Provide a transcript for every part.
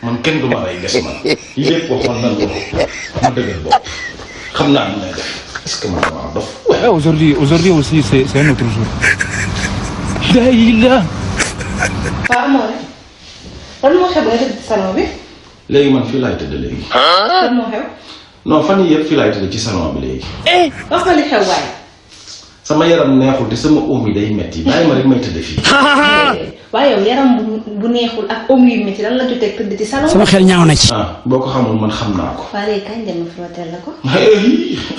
man kenn du ma rey des man lépp waxoon nan ko ma dëgër bopp xam naa ni may def est-ce que man maa dof. Aujourd'hui aussi c'est un autre jour. Daïla. waaw mooy lan moo xew ba nga tëdd ci salon bi. léegi man fii laay tëdd léegi. lan moo xew. non fan yii yëpp fii laay tëdd ci salon bi léegi. wax ma li xew waaye. sama yaram neexul te sama oom yi day metti bàyyi ma rek may tëdd fii. waaye yow yaram bu neexul ak oom yu metti lan la jotee tëdd ci salon. sama xel ñaaw na ci. ah boo ko xamul man xam naa ko. waaye léegi kañ dem ma frotter la ko.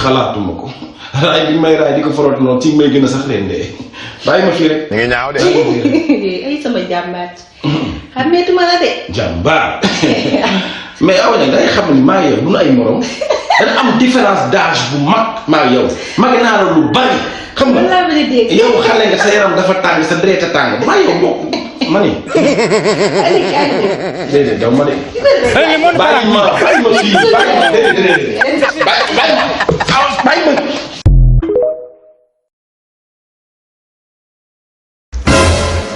xalaatuma ko raay bi may raay di ko frotter noonu ci may gën a sax leen de bàyyi ma fii rek. da nga ñaaw de. ay sama jàmbaat. xàmmeetuma la de. jàmbaar mais awa nag day xam ni maa yow du nu ay morom dana am différence d'âge bu mag maa yow mag naa la lu bari. xam nga laa bëgg a dégg. yow xale nga sa yaram dafa tàng sa deret a tàng maa yow bokk ma ni. déedéet daw ma de. bàyyi ma fii bàyyi ma déedéet bàyyi ma.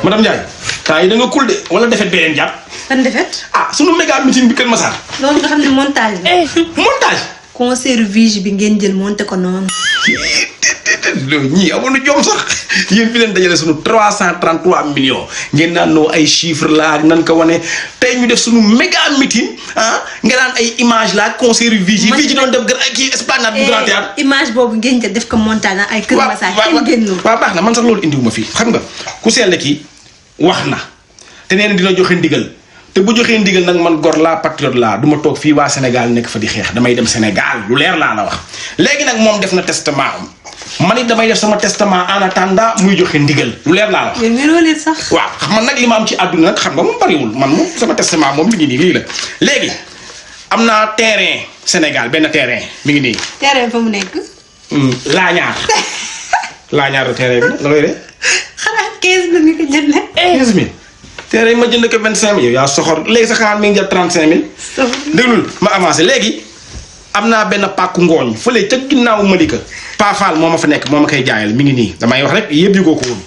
madame Ndiaye temps yi da nga kul de wala defet beneen jàpp. fan defet. ah sunu méga meeting bi Kër Massar. loolu nga xam ne montage la. montage. concert Vige bi ngeen jël monté ko noonu. loolu ñii amoon jom sax yéen fi leen dajale sunu 333 millions ngeen naan noo ay chiffres la ak nan ko wane tey ñu def sunu méga meeting ah nga naan ay image la ak concert Vige yi. Vige doon def gën ay kii esplanade bu Grand Théâtre. image boobu ngeen jël def ko montage la ay Kër Massar kenn génnul. waaw baax na man sax loolu indiwuma fii xam nga ku sell ki wax na te nee na dina joxe ndigal te bu joxee ndigal nag man gor laa patriote laa du ma toog fii waa Sénégal nekk fa di xeex damay dem Sénégal lu leer laa la wax. léegi nag moom def na testament am man it damay def sama testament en attendant muy joxe ndigal lu leer laa la wax. yéen ngeen leen sax. waaw xam man nag li ma am ci àdduna nag xam nga moom bariwul man moom sama testament moom mi ngi nii lii la léegi am naa terrain Sénégal benn terrain mi ngi nii. terrain fa mu nekk. laañaar laañaar terrain bi la koy de. xanaa 15 000 nga ko jëndee. 15000. terrain ma jënd ko 25000 yow yaa soxor léegi sa xalaat mi ngi jël 35000. déglul ma avancé léegi am naa benn pàkku ngooñ fële ca ginnaaw Malika Pafal moo ma fa nekk moo ma koy jaayal mi ngi nii damay wax rek yëpp yu ko woon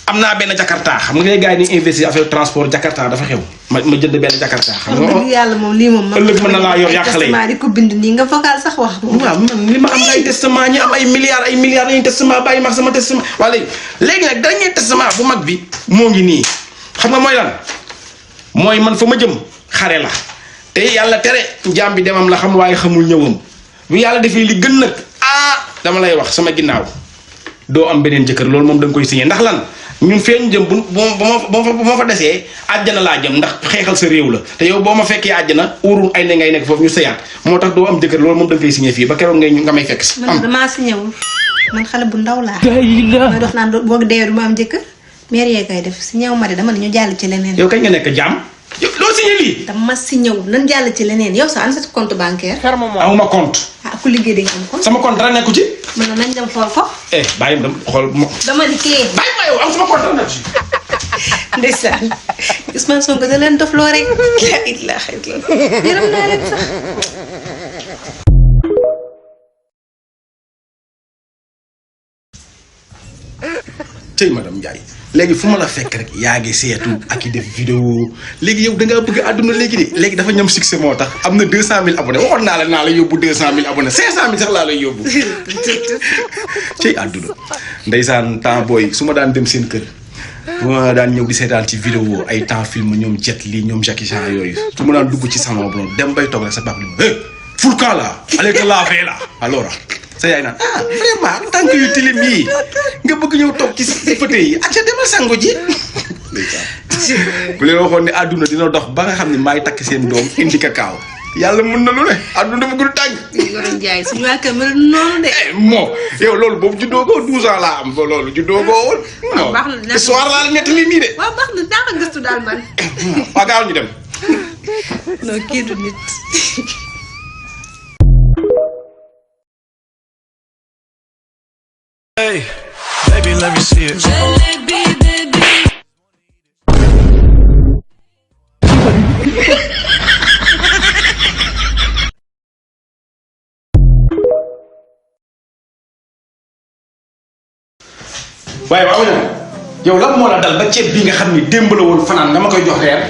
am naa benn Jakarta xam nga les gars yi ni investir affaire transport Jakarta dafa xew ma jënd benn Jakarta. xam nga dëgg yàlla moom lii moom. ëllëg mën na laa yor yàqale testament di ko bind nii nga vocal sax wax. waaw man li ma am ay testament ñi am ay milliards lañuy testament bàyyi ma sama testament waa léegi nag dernier testament bu mag bi moo ngi nii xam nga mooy lan mooy man fa ma jëm xare la te yàlla tere jaam bi demam la xam waaye xamul ñëwam bu yàlla defee li gën nag dama lay wax sama ginnaaw doo am beneen jëkkër loolu moom da nga koy signé ndax lan ñun fee ñu jëm bu ma fa desee àjjana laa jëm ndax xeexal sa réew la te yow boo ma fekkee àjjana urul ay ne ngay nekk foofu ñu sëyaat moo tax doo am jëkkër loolu moom da nga koy signé fii ba keroog nga may fekk si. man damaa signé wul man xale bu ndaw laa. ma dox naan boo deewee du ma am jëkkër maire yee koy def signé wu ma de dama ne ñu jàll ci leneen. yow kañ nga nekk jàmm doo signé lii. dama signé wu nan jàll ci leneen yow sa an sa compte bancaire. amuma compte. ku liggéey dañ am compte. sama compte dara nekku ci. man nañ dem xool ko. bàyyi ma dem xool ma. dama ni kii. bàyyi ma yow am sama compte dara nekku ci. ndeysaan Ousmane Sonko da leen dof loo rek. la ilaha illallah yaram naa leen sax. tey madame Ndiaye léegi fu ma la fekk rek yaa ngi seetu ak i def vidéo léegi yow da ngaa bëgg àdduna léegi de léegi dafa ñam succès moo tax am na 200000 abonnés waxoon naa la naa la yóbbu 200000 abonnés 500000 sax laa lay yóbbu. tey àdduna ndeysaan temps booy su ma daan dem seen kër bu ma daan ñëw di seetaan ci vidéo ay temps film ñoom Jet Li ñoom Jackie Chan yooyu su ma daan dugg ci salon bu dem bay toog rek sa baax ni ma Fulka la allez te laver là alors sa yaay naan vraiment tànk yu tilim yi nga bëgg ñëw toog ci fauteuil yi ak sa demal sango ji bu leen waxoon ne àdduna dina dox ba nga xam ne maay takk seen doom indi kakaaw yàlla mun na lu ne àdduna dafa gudd tànk. Yoro Ndiaye suñu waa kër mel noonu de. moo yow loolu boobu juddoo ko 12 ans laa am ba loolu juddoo ko woon. waaw baax na non soir laa la nettali nii de. waaw baax na daa ko gëstu daal man. waa gaaw ñu dem. non kii du nit. Hey, baby, let me see it. Jalebi, baby. waaye waaw yow lan moo la dal ba ceeb bi nga xam ni démb la woon fanaan nga ma koy jox reer.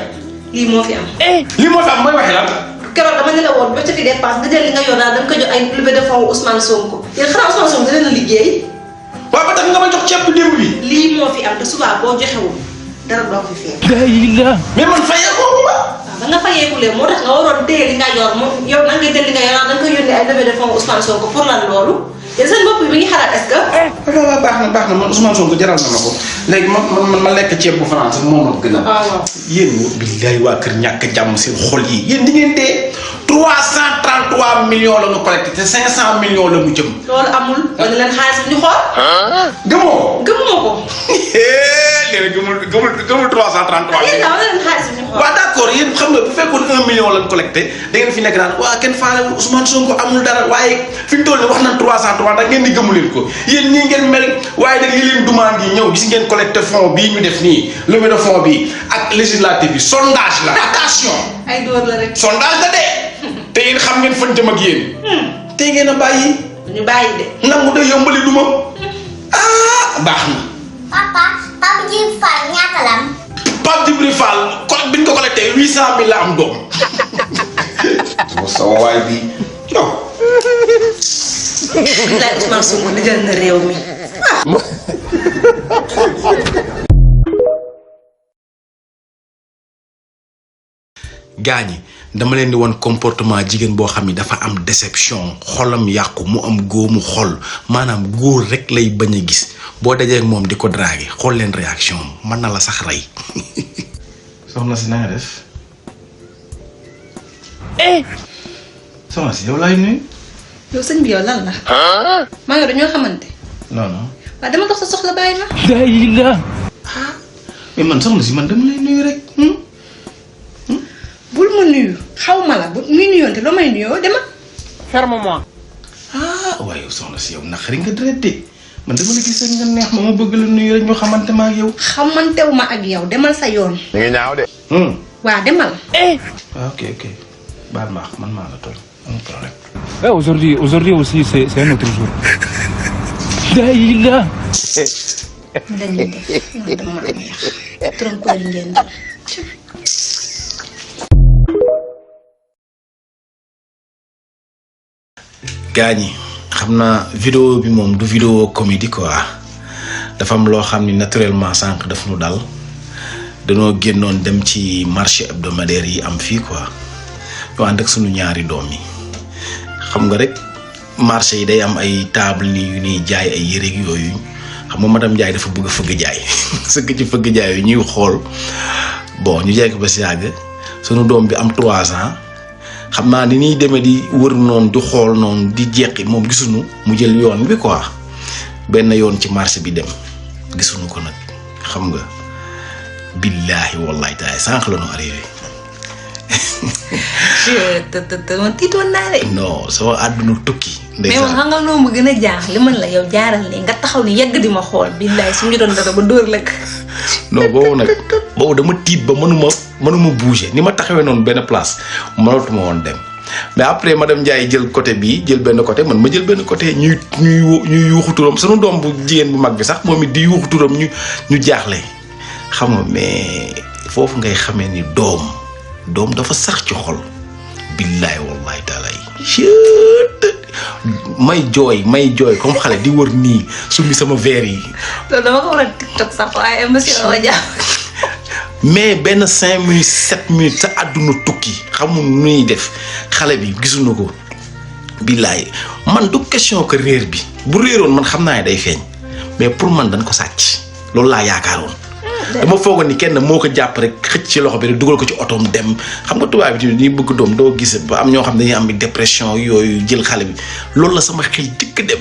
lii moo fi am. lii moo fi am mooy waxee lan. keroog dama ne la woon ba ca fi dépense nga jël li nga yor daal danga ko jox ay levée de fonds Ousmane Sonko yéen xanaa Ousmane Sonko dina liggéey. waaw ba tax nga ma jox ceeb bu démb bi. lii moo fi am te suba boo joxewul dara doo fi fekk. mais man fayee ko bu baax. waaw ba nga fayeekulee moo tax nga waroon téye li nga yor moom yow na nga jël li nga yor da nga koy yónnee ay levée de fonds Ousmane Sonko pour lan loolu yéen seen bopp bi mi ngi xalaat est-ce que. waaw baax na man Ousmane Sonko jaral na ma ko léegi ma lekk ceeb bu France moom ak gën a. waaw yéen billaay waa kër ñàkk jàmm seen xol yi yéen di ngeen dee 333 millions la ñu collecté te 500 millions la mu jëm. loolu amul. wala leen xaalis bi ñu xool. gëmoo. gëmuma ko. léegi gëmul 333 yéen daal wala leen xaalis bi ñu xool. waaw d'accord yéen xam nga bu fekkoon 1 million lañ collecté da ngeen fi nekk naan waa kenn faalewul Ousmane Sonko amul dara waaye fi mu toll nii wax nañ 303 ndax ngeen di gëmu leen ko yéen nii ngeen mel waaye nag li leen demande yi ñëw gis ngeen collecté fond bii ñu def nii levée de fond bi ak législative bi sondage la attention. ay dóor la rek. sondage la de te yéen xam ngeen fan jëm ak yéen. te ngeen a bàyyi. ñu bàyyi de. nangu de yombali du ma ah baax na. Papa Djibril Fall ñaata la am. Pape Djibril Fall bi ñu ko collecté 800000 la am doom. sa waay bi yow. bilaay Ousmane Sonko digal na réew mi. gaañi dama leen di won comportement jigéen boo xam ni dafa am déception xolam yàqu mu am góomu xol maanaam góor rek lay bañ a gis boo dajee ak moom di ko draguer xool leen réaction mën na la sax rey. soxna si na nga def. soxna si yow laay nuyu. yow sëñ bi yow lan la. maa ngi dañoo xamante. non non. waaw dama dox sa soxla bàyyi ma. mais man soxna si man dama lay nuyu rek. bul ma nuyu xaw ma la bu muy nuyoonte loo may nuyoo dema. ferme-moi. waaye yow soxna si yow naqari nga traité man dama la gis rek nga neex ma bëgg la nuyu rek ñu xamante ma ak yow. xamantew ma ak yow demal sa yoon. da nga ñaaw de. waa demal. ok baal ma man maa la toll amul problème. Aujourd'hui aussi, c'est un autre jour. dañuy def non dama la neex trompeur ngeen dal. gaañi xam naa vidéo bi moom du vidéo comédie quoi dafa am loo xam ni naturellement sànq daf nu dal danoo génnoon dem ci marché hebdomadaire yi am fii quoi ñu ànd ak sunu ñaari doom yi xam nga rek marché yi day am ay table ni yu ñuy jaay ay yére yooyu xam nga madame Ndiaye dafa bëgg a fëgg jaay sëgg ci fëgg jaay yu ñuy xool bon ñu jekk ba si yàgg sunu doom bi am 3 ans. xam naa ni ñuy demee di wër noonu di xool noonu di jeqi moom gisuñu mu jël yoon bi quoi benn yoon ci marché bi dem gisuñu ko nag xam nga billaahi wallahi taala sànq la ñu arrivé. man tiitoon naa de. non sama àdduna tukki. mais moom xam nga loo ma gën a jaax li man la yow jaaral ne nga taxaw ni yegg di ma xool billaahi suñu doon dara ba dóor la non boobu nag boobu dama tiit ba mënuma bouger ni ma taxawee noonu benn place mënatuma woon dem mais après madame Ndiaye jël côté bii jël benn côté man ma jël benn côté ñuy yuuxu turam sunu doom bu jigéen bu mag bi sax moom it di yuuxu turam ñu jaaxle xam nga mais foofu ngay xamee ni doom dafa sax ci xol billaay wallahi taala may jooy comme xale di wër nii summi sama verre yi. loolu dama ko war a TikTok sax waaye monsieur Oja. mais benn 5 minutes 7 minutes sa àdduna tukki xamul nu ñuy def xale bi gisuñu ko billaay man du question que réer bi bu réeroon man xam naa ne day feeñ mais pour man dañ ko sàcc loolu laa yaakaaroon. dama foogoon ni kenn moo ko jàpp rek xëcc ci loxo bi rek dugal ko ci otoom dem xam nga tubaab bi tamit ñuy bëgg doom doo gis ba am ñoo xam dañuy am dépression yooyu jël xale bi loolu la sama xel dikk dem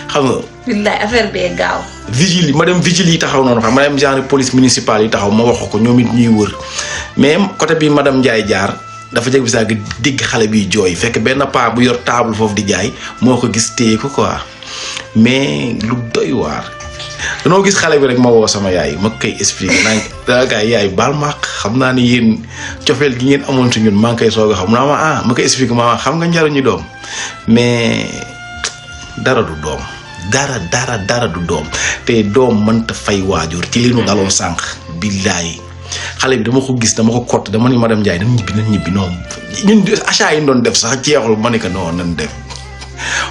xam nga. billaay affaire bee gaaw. vigile yi ma dem vigile yi taxaw noonu xam ma dem genre police municipale yi taxaw ma wax ko ñoom it ñuy wër mais côté bi madame Ndiaye jaar dafa jeg bi saa digg xale biy jooy fekk benn paa bu yor table foofu di jaay moo ko gis téye ko quoi mais lu doy waar. danoo gis xale bi rek ma woo sama yaay ma koy expliqué naa daanaka yaay baal ma xam naa ni yéen cofeel gi ngeen amoon si ñun maa ngi koy soog a xam naa ma koy expliqué ma xam nga njariñu doom mais dara du doom dara du doom te doom mënta fay waajur ci li nu daloon sànq billaay xale bi dama ko gis dama ko kott dama ni madame Ndiaye dañ ñibbi non ñun achat yi doon def sax jeexul ma ne que non nañ def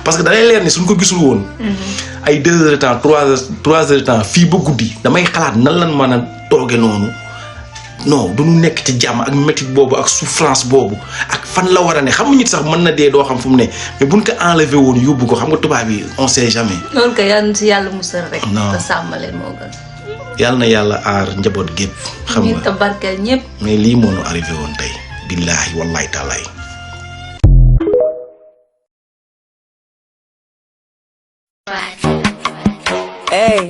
parce que da lay leer ni suñ ko gisul woon. ay 2 heures de temps 3 heures de temps fii ba guddi damay xalaat nan lan mën a tooge noonu non du ñu nekk ci jàmm ak métit boobu ak souffrance boobu ak fan la war a ne xam nga nit sax mën na dee doo xam fu mu ne mais buñ ko enlevé woon yóbbu ko xam nga tubaab yi on sait jamais. loolu kay yal na si yàlla musal rek. non te sàmmaleen moo gën. yàlla na yàlla aar njaboot gépp xam nga ñi te barkeel ñëpp. mais lii moo ñu arrivé woon tey billaahi wallaahi taalaay. Hey,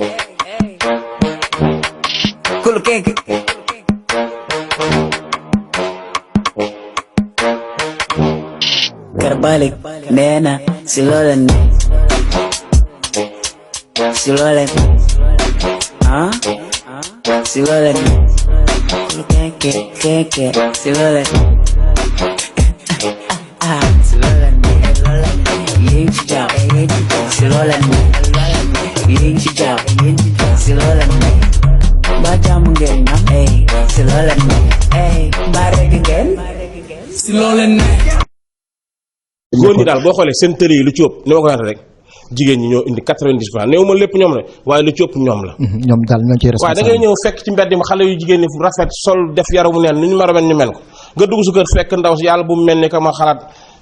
Kulu Kenke. Karbalik, Nena, Silolen. Silolen. Huh? Silolen. Kulu Kenke, Kenke, Silolen. Silolen. Yin Chijab, Silolen. Yin Chijab, Silolen. Baca mungkin nam, Silolen. Barek again. Silolen. góor ñi daal boo xoolee seen tëri yi lu ci ëpp ni ma ko waxee rek jigéen ñi ñoo indi 90% néew ma lépp ñoom la waaye lu ci ëpp ñoom la. ñoom daal ñoo ciy waaye da responsable. ngay ñëw fekk ci mbedd mi xale yu jigéen ñi fu rafet sol def yaramu neen ni ñu mar a mel ñu mel ko nga dugg su kër fekk ndaw si yàlla bu mu mel ni que ma xalaat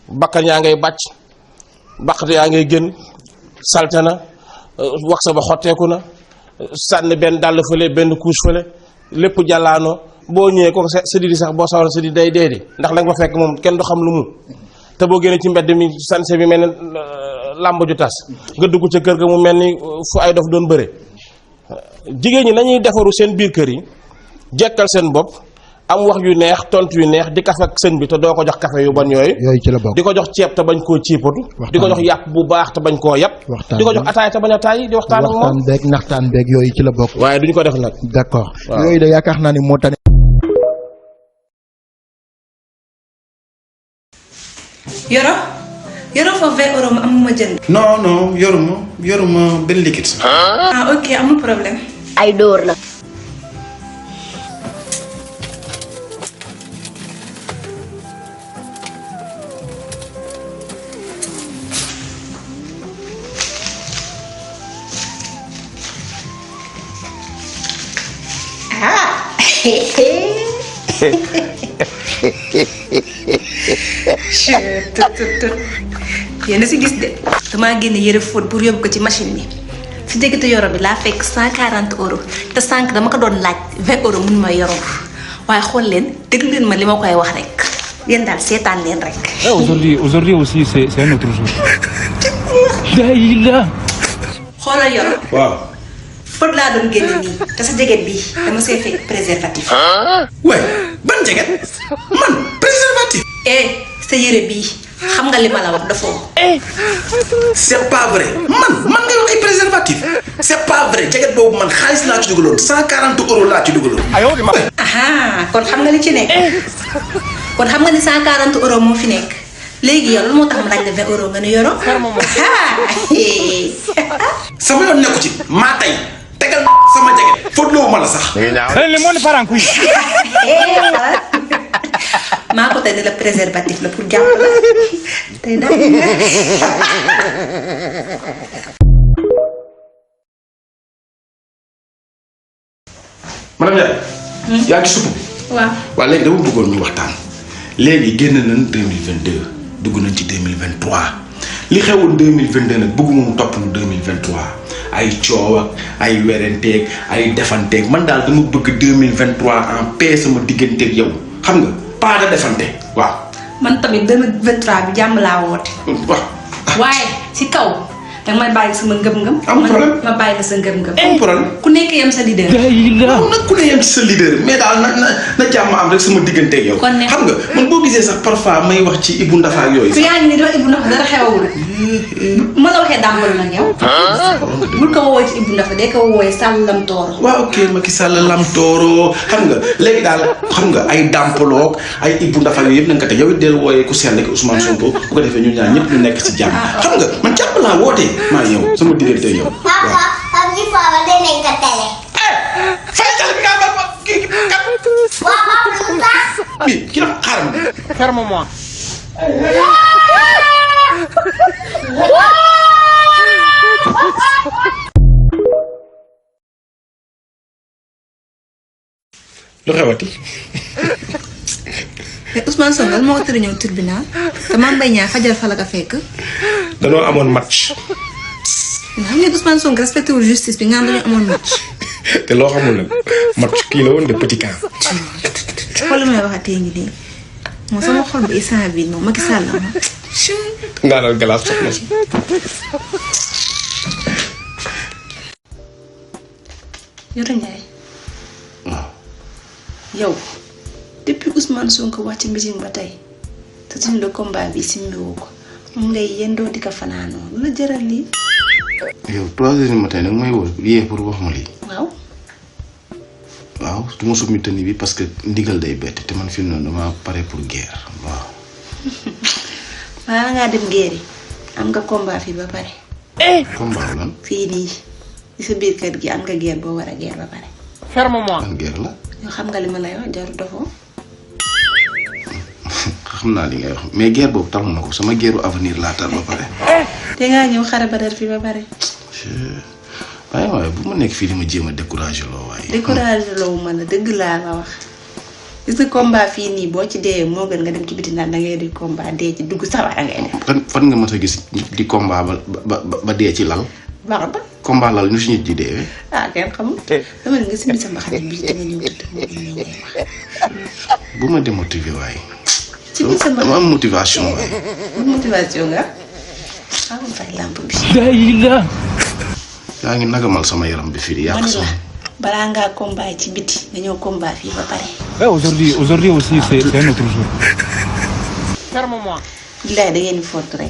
bakkan yaa ngay bàcc baqate yaa ngay gën salte na wax sa ba xotteeku na sànni benn dàll fële benn couche fële lépp jàllaanoo boo ñëwee kooku sa di sax boo sawal sa di day dee di ndax la nga fa fekk moom kenn du xam lu mu te boo génnee ci mbedd mi sanse bi mel ne làmb ju tas nga dugg ca kër ga mu mel ni fu ay dof doon bëre jigéen ñi nañuy defaru seen biir kër yi jekkal seen bopp am wax yu neex tontu yu neex di kaf ak sëñ bi te doo ko jox café yu bon yooyu yooyu ci la bokk. di ko jox ceeb te bañ koo ciipatu di ko jox yàpp bu baax te bañ koo yàpp waxtaan di ko jox ataay te bañ a taay di waxtaan ak moom waxtaan beeg naxtaan beeg yooyu ci la bokk. waaye duñ ko def nag d'accord waaw. yooyu de yaakaar naa ni moo tane. Yoro fa 20 euros ma am ma jënd. non non yoruma benn liquide. Ah ok amul problème. ay dóor la. yéen a si gis de damaa génne yëre fóot pour yóbbu ko ci machine bi si jëgate yoro bi laa fekk 140 euros te sànq dama ko doon laaj 20 euros mun ma yoroo waaye xool leen déglu leen ma li ma koy wax rek yéen daal seetaan leen rek. Aujourd'hui aussi, c'est un autre jour. Daïla. xoolal yoro waaw. fóot laa doon génne nii te sa jeget bi dama see fekk préservatif. ouais ban jeget man préservatif. sa yëre bii xam nga li ma la wax dafoo. c'est pas vrai man ngay wax ay préservatif c'est pas vrai jeget boobu man xaalis laa ci dugaloon 140 euros laa ci dugaloon. aha kon xam nga li ci nekk kon xam nga ni 140 euros moo fi nekk léegi yow lu moo tax mu laaj la 20 euros nga ne yoro. sama yoon nekku ci maa tey tegal sama jeget fóotloo ma la sax. Le monde part en couille. maa ko tey ne la préservatif la pour jàpp la tey daal. madame Ndiaye. yaa ngi supp bi. waaw. waaw léegi dama bëggoon ñu waxtaan léegi génn nañ 2022 dugg nañ ci 2023 li xewoon 2022 nag bëgguma mu topp nu 2023 ay coow ak ay werenteeg ay defanteeg man daal dama bëgg 2023 en paix sama digganteeg yow xam nga pas de defante waaw. man tamit 2023 bi jàmm laa woote. waaw. waaye si kaw danga may bàyyi sama ngëm-ngëm. Amul problème. ma bàyyi la sa ngëm-ngëm. amul problème. ku nekk yem sa leader. non nag ku ne yem ci sa leader mais daal na jàmm am rek sama digganteeg yow. kon ne xam nga man boo gisee sax parfois may wax ci Ibou Ndafa ak yooyu. su yaa ngi nii doo Ibou Ndafa dara xewagul. bu ma la waxee dàmbal nag yow. bul ko woowee ci Ibou Ndafa de ko woowee Sall Lam Tooro. waaw ok Macky Sall Lam Tooro xam nga léegi daal xam nga ay dàmpaloog ay Ibou Ndafa yooyu yëpp na nga ko teg yow it del wooyee ku sell ak Ousmane Sonko bu ko defee ñu ñaar ñëpp ñu nekk ci jàmm. xam nga man jàpp laa wootee maa yow sama diggante yow. Papa, papa ji faawa dinañ ko tele. fay tele bi nga ba kii mais kii la xaaral ma. Ferme-moi. lu xewati. mais Ousmane Sonko lan moo tere ñëw tribunal te Mame Mbaye Niang fajar fa la ko fekk. danoo amoon match. nga xam ne Ousmane Sonko respecté wul justice bi nga xam dañoo amoon match. te loo xamul nag match kii la woon de petit camp. xool may waxatee ngi nii moom sama xol bi instant bii moom Macky Sall la ma. ngaa dal glace soxna si. Yoro Ndiaye. waaw. yow depuis Ousmane Sonko wàcc meeting ba tey te suñu le combat bi simbiwoo ko moom ngay yendoo di ko fanaanoo lu la jëral lii. yow 3 heures du matin nag may woo yee pour wax ma lii. waaw. waaw du ma summi tenue bi parce que ndigal day bett te man fi mu ne dama pare pour guerre waaw. maa ngaa dem guerre am nga combat fii ba pare. combat lan. fii nii ci sa biir kër gi am nga guerre boo war a guerre ba pare. Ferme-moi. ban guerre la. yow xam nga li ma lay wax jarul dofoo. xam naa li ngay wax mais guerre boobu taxu ma ko sama guerre avenir laa tar ba pare. te ngaa ñëw xare ba fii ba pare. waaye bu ma nekk fii di ma jéem a découragé loo waaye. découragé loo ma la dëgg laa la wax. gis nga combat fii nii boo ci dee moo gën nga dem ci biti naan da ngay di combat dee ci dugg sawara ngay def. fan nga mës a gis di combat ba dee ci lal. baax ba. combat lal ñu si nit di deewee. ah kenn xamul. dama ne nga simbi sama xarit bi dama ñëw tëdd moo gën ñëw ngay wax. bu ma démotivé waaye. ci biir sama dama am motivation waaye. motivation nga. xamul fay lampe bi. yaa ngi nagamal sama yaram bi fii di yàq sama. balaa ngaa combat ci biti nga ñëw combat fii ba pare. Aujourd'hui aussi, c'est un autre jour. Ferme-moi. bilaay da ngeen di fort rek.